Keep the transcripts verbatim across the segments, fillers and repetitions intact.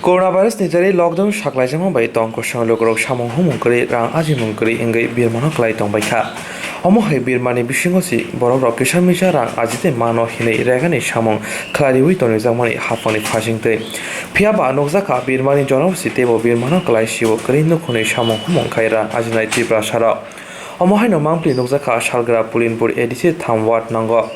Coronavirus ni jari lockdown saklaijakma bai tong kwchang lukurok samung humung kwrwi, rang ajimung kwrwi wngwi birmano kwlai tongbaikha. Omo hai birmani bisingo si borokrok kisa misa rang ajitwi mano hinwi regani samung khlai riwi tonijakmani haphangni phasingtwi. Phiyaba nukjakha birmani jorao si teibo birmano kwlai sibo kwrwi nukhungni samung humung khai rang ajinai Tiprasarok. Omo haino mangpili nukjakha Salgra Pulinpur A D C tham ward nango.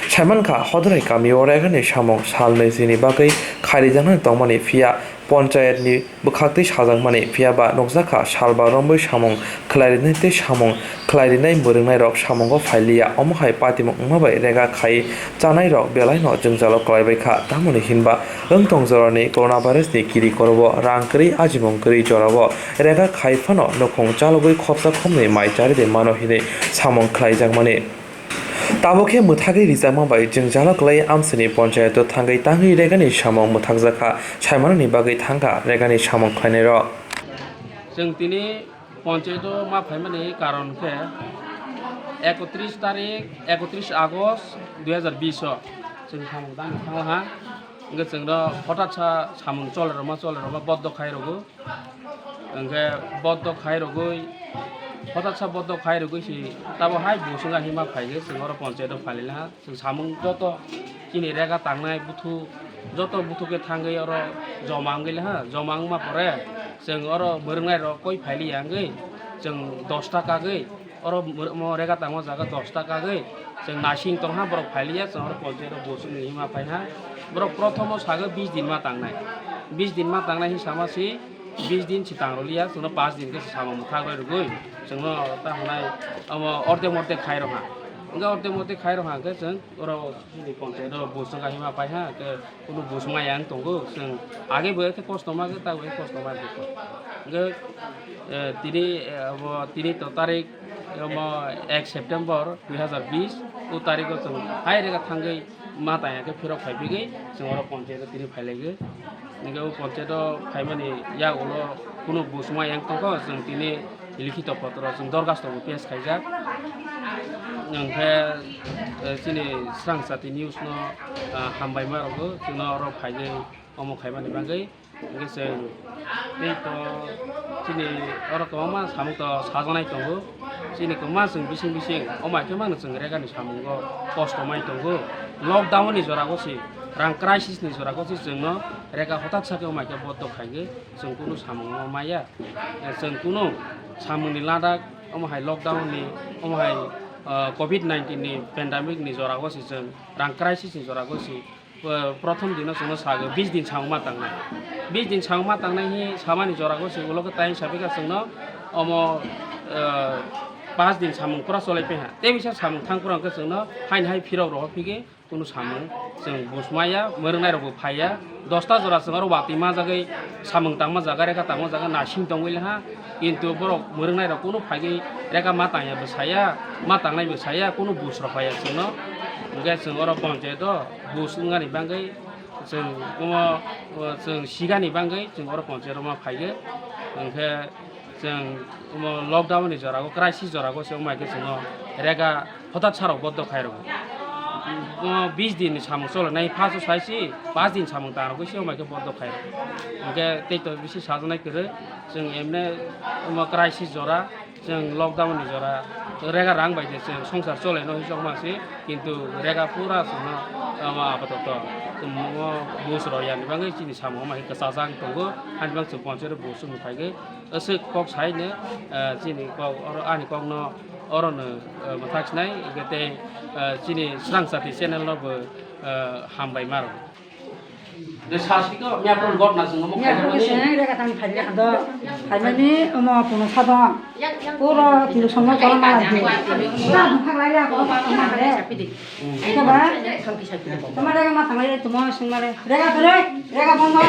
Saimankha Hodrai kamio regani samung sal nwi chini bagwi khairijaknai tongmani, phiya ponchayatni bwkhaktwi sajakmani, phiyaba nukjakha salba romwi samung khlairinai tei samung khlairinai mwrwngnairok samungo phailiya. Omo hai patimung wngma bai rega khai chanairok belaino jwngjalo kwlaibaikha. Tamoni hinba wngtong jorani coronavirus ni kiri korowo rang kwrwi ajimung kwrwi jorao rega khai phano nukhung chalogwi khopsa khopnwi mai charidi mano hinwi samung khlaijakmani. Tabuk khe mwthagwi rijakma bai jwngjalo kwlai amchaini ponchayato thangwi tangwi regani samung mwthakjakha, saimanani bagwi thangkha regani samung khlainairok. Chwng tini ponchayato ma phaimani karon khe ekotris tarik, ekotris August dui hazar bish o chwng samung tangwi thanglaha. Hwnkhe chwngno hotatsa samung cholerokma cholerokma boddo khairokgo. Hwnkhe boddo khairogwi, hotatsa boddo khairogwi si tabo hai bo chwngno hima phaikhe chwng oro ponchayato phalila. Chwng samung joto chini rega tangnai buthu, joto buthu khe thangwi oro joma wngwi laha. Joma wngma pore chwng oro mwrwngnairok koi phailiya wngwi chwng dos ta kagwi oro mwr-, omo rega tangma jaga dos ta kagwi chwng naising tongha, borok phailiya, chwng oro ponchayato bo chwngno hima phaiha. Borok prothomo sago bis din ma tangnai, bis din ma tangnai hi sama si bis din si tang rwliya, chwngno pas din khe samung mwthak rwi rwgwi chwngno ta hwnai omo ordek mordek khai rwkha. Hwnkhe ordek mordek khai rwkha hwnkhe chwng oro chini ponchayato bo chwngno hima phaiha, hwnkhe kunu bo chwngma yang tongo, chwng age bo khe kosto ma khe ta bo khe kosto ma khe. Hwnkhe, eh, tini, eh, abo tini to tarik omo ek September dui hazar bish, o tariko chwng hai rega thangwi ma tangya khe phirok phai phigwi chwng oro ponchayato tini phailaigwi. Hwnkhe o ponchayato phaimani yagulo kunu bo chwngma yang tongkho, chwng tini likhito potro chwng dorkhasto bo pes khaijak. Hwnkhe, eh, chini Srang Chati News no, ah, hambai ma rwgo, chwngno oro phaigwi omo khaimani bagwi. Hwnkhe chwng tei to chini oro kwbangma samung to sajaknai tongo. Chini kwbangma chwng bising bising omo hai khe mano chwng regani samungo kosto mai tongo. Lockdown ni jora o se, rang crisis ni jora o se chwngno rega hotat sa khe omo hai khe boddo khaigwi chwng kunu samung o maya. Chwng kunu samung ni ladak omo hai lockdown ni, omo hai, ah, covid nineteen ni pandemic ni jora o se chwng rang crisis ni jora o se, eh, prothom dino chwngno sago bis din samung ma tangnai. Bis din samung ma tangnai hi samani jora o se ulo khe tai sabi kha chwngno omo, eh, pas din samung pura cholai paiha. Tei bisa samung thang pura hwnkhe chwngno haini hai phirok rohor phige. Kunu samung chwng bus maya, mwrwknai rok bo phaiya. Dosta jora chwng oro watwi majagwi samung tangma jaga, rega tangma jaga naising tongwi laha. Kintu borok mwrwknai rok kunu phaigwi rega ma tangya bwsaya, ma tangnai bwsaya, kunu bus rok phaiya chwngno. Hwnkhe chwng oro ponchayato bus wngani bagwi chwng omo, o, chwng sigani bagwi chwng oro ponchayato ma phaiya. Hwnkhe Chwng omo lockdown ni jora o, crisis jora o se wngma khe chwngno rega hotat sa rok boddo khai rwgo. Omo bis din ni samung chole nai, first o sai se pas din samung tang rwgwi se wngma khe boddo khai rwgo. Hwnkhe tei to bisi sajaknai kwrwi, chwng emne omo crisis jora, chwng lockdown ni jora, rega rang bai se chwng songsar chole no hinwi chongma se, kintu rega pura chwngno omo apatoto chwng omo bus rok yani bagwi chini samung wngma khe kwchajak tongo, hani bang chwng ponchero bus wngwi phaigwi. Aswk kok sai no, ah, chini kok oro, ani kok no oro no, ah, mwthak sinai, hwnkhe tei, ah, chini Srang Chati channel no bo, ah, hambai ma rw. De sasiko, miya pun got na swngo mo Miya khaina pun mani. Swngo, rega tang phaidi hado. Phaimani omo puno sado. Puro kilu songno kola mala di. Pura bumphak lai ya, kola mala mare. Ito ba? Tama rega ma thanglai tumo sungmare. Rega tore, rega bondo.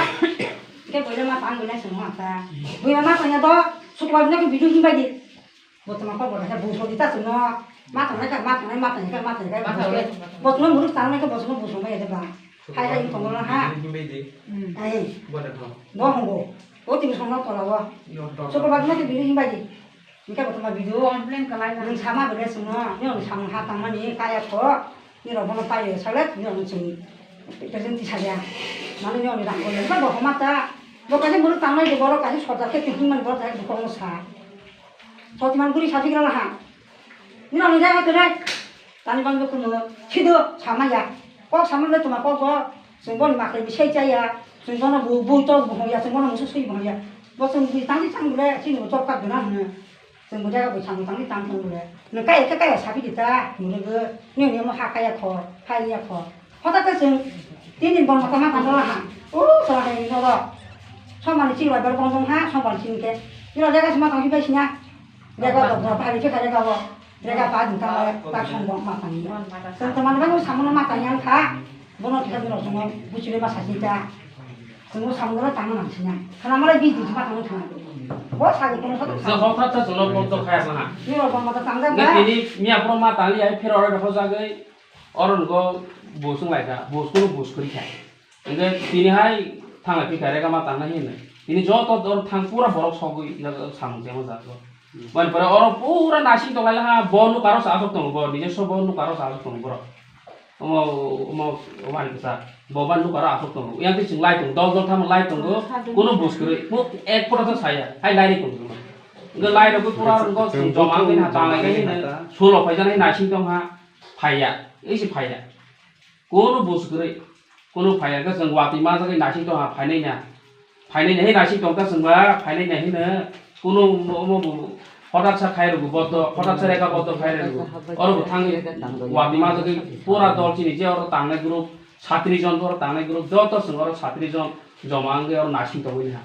Ke boile ma tang boile sungma ta. Boile ma tang ya do, sukwa ne ke bidu himbai di. Botma ko botma bung sodi ta suno. Ma tangnai ka, ma tangnai, ma tangnai ka, ma tangnai ka. Botma muruk tangnai ka, botma bung soma ya de ba. Hai, hai, tongol ha. Himbai di. Hmm. Hai. Bo da ho. Bo hongo. O tini songno tola bo. Yo, to. Sokol bagno ke bini himbai di. Hingke botma bidu. Complain kalai na. Nung sama bele suno. Nung sama ha tangmani kaya ko. Nirok bono paio sale, nirok no chwng present tisaliya. Mano nirok ni rang kono, ba bo homa ta. Bo kaisa muruk tangnai de borok kaisa sodar khe tihing mani borok hai bukhuk no sa. Sotiman buri sa thik rala ha. Nino ni jaga kere. Tani bang bukhuk no sido sama ya. Kok sama le tuma kok bo. Chwng bono makhai bisai chaya. Chwng bono bu bu tok bu ya. Chwng bono musuk sui bu ya. Bo chwng bui tangdi tang bule chini bo chok ka duna hwno. Chwng bo jaga bo samung tangdi tang thung bole. Nwng kaya khe kaya sabi di ta, nwng bo nwng omo ha kaya kho, ha ya kho. Hota khe chwng tin din bong mata ma tang dala ha. O sala dai ni noro. Sombar ni chini bai bar bong dong ha, sombar ni chini khe. Nino jaga sima tang bai sina. Jaga bo bo pari khe kare ga bo. Jaga pa din ta ta song bong ma tang ni. Chwng to man bang samung ma tang yang kha. Bono thikha dino chwng buchile ma sasi ta. Chwng samung dala tang nang sina. Khana mala bi di ma tang thang. Bo sa ko kono sa. Sa hothat sa chwng bong to khaya sa ha. Nino bong mata tang da. Nge tini miya pro ma tang li ai phero ore ho jagai. Oro nokho bus wng lai kha, bus kunu bus kwrwi kha. Hingkhe tini hai thang lai phikha rega ma tang nai hino. Tini joto oro thang pura borok sogwi samung temo jago. Mani pore oro pura nasing tong lai ha, bo nukaro sa asok tongo, bo nijoswo bo nukaro sa asok tongo borok. Omo, omo, omo ani kisa, bo ba nukaro asok tongo. Yang khe chwng lai tongo, dol dol thamo lai tongo, kunu bus kwrwi, bo ek photo to saya, hai lai ri tongo. Hingkhe lai rok pura rok joma wngkhe na tang lai khe hino, sulo phai jani nasing tong ha, phaiya, isi phaiya. Kunu bus kwrwi, kunu phaiya khe chwng watwi manjagwi naising tongha phainai na. Phainai na hi naising tongkha chwngba, phainai na hino kunu omo, omo bo hotatsa khai rwgo boto, hotatsa rega boto khai rwgo. Oro bo thangwi watwi manjagwi pura dol chini je oro tangnai group, satri jon oro tangnai group, joto chwng oro satri jon joma wngwi oro naising tongwi ha.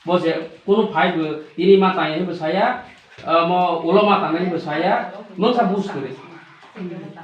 Bo je kunu phai bo tini ma tang ya bo saya, omo ulo ma tangnai bo saya, mungsa bus kwrwi.